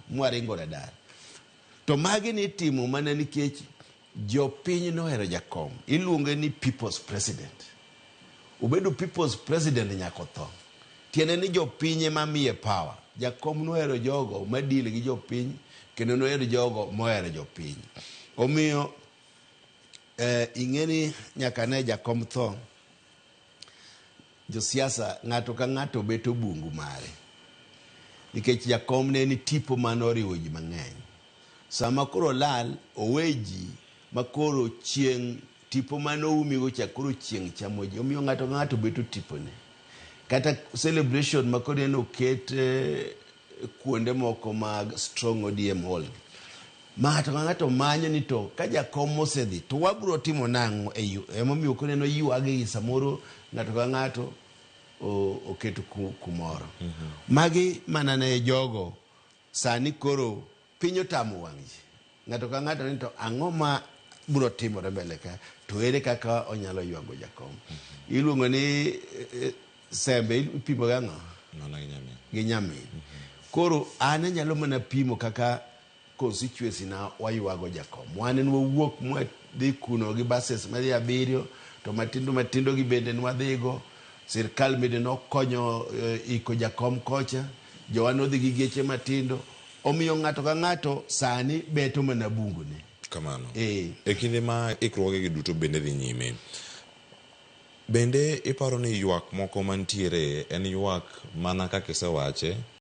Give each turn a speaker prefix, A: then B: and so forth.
A: mwaringo radar. To magi nitimo mana nikech jopiny nohero Jakom. Iluonge ni People's President. Obedo People's President nyaka otho. Tiende ni jopiny ema miye power. Jakom nohero jogo ma deal gi jopiny kendo nohero jogo mohero jopiny. Omiyo eh, ing'e ni nyaka ne Jakom tho, josiasa ng'ato ka ng'ato beto bungu mare. Nikech Jakom ne en tipo mane oriwo ji mang'eny. Sama koro olal, owe ji ma koro chieng' tipo mane oumigo cha koro chieng' chamo ji. Omiyo ng'ato ka ng'ato beto tipone. Kata celebration ma koro ineno oket eh, kuonde moko mag strong ODM hall. Ng'ato ka ng'ato manyo ni to ka jakom osedhi to wabro timo nang'o e yo. Emomiyo koro ineno ywage gi samoro ng'ato ka ng'ato oketo kumoro. Magi mana ne jogo sani koro piny otamo wang' ji. Ng'ato ka ng'ato ni to ang'o ma bro timore mbele ka to ere kaka onyalo ywago jakom. Iluongo ni eh, sembe ipimo gang'o?
B: Mana gi nyamin.
A: Gi nyamin. Koro an anyalo mana pimo kaka constituency na waywago jakom. Wan ne wawuok mwadhi kuno gi buses madhi abiriyo to matindo matindo gi bende nwadhigo. Sirkal bende nokonyo eh, iko jakom kocha. Jowa nodhi gi geche matindo. Omiyo ng'ato ka ng'ato sani beto mana bungune.
B: Kamano.
A: Eh.
B: E kinde ma ikruogegi duto bende dhi nyime, bende iparo ni ywak moko mantiere en ywak mana kaka isewache?